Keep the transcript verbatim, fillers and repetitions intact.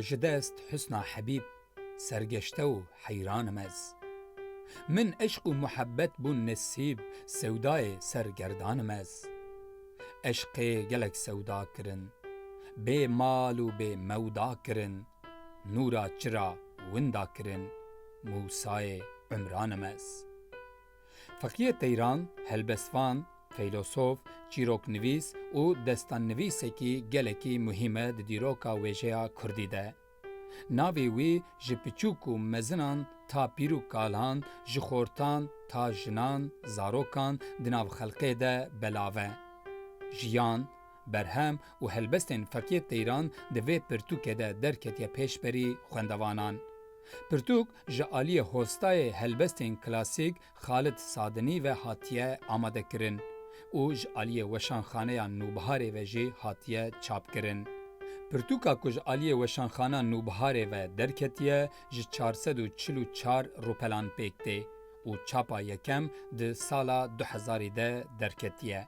Ji dest husna Hebîb sergeşte û heyranim ez. Min eşq û muhebbet bûn nesîb, sewdayê sergerdanim ez. Eşqê gelek sewda kirin, bê mal û bê mewda kirin, nûra çira winda kirin, Mûsayê Umranim ez. Feqiyê Teyran, helbestvan, feylosof, çîroknivîs û destannivîsekî gelekî muhîm e di dîroka wêjeya kurdî de. Navê wî ji piçûk û mezinan ta pîr û kalan, ji xortan ta jinan, zarokan di nav xelkê de belav e. Jiyan, berhem û helbestên Feqiyê Teyran di vê pirtûkê de derketiye pêşberî xwendevanan. Pirtûk ji aliyê hostayê helbestên klasîk Xalid Sadinî ve hatiye amadekirin û ji aliyê Weşanxaneya Nûbiharê ve jî hatiye çapkirin. Pirtûka ku ji aliyê Weşanxana Nûbiharê ve derketiye, ji çar sed û çil û çar rûpelan pêk tê û çapa yekem di sala du hezarî de derketiye.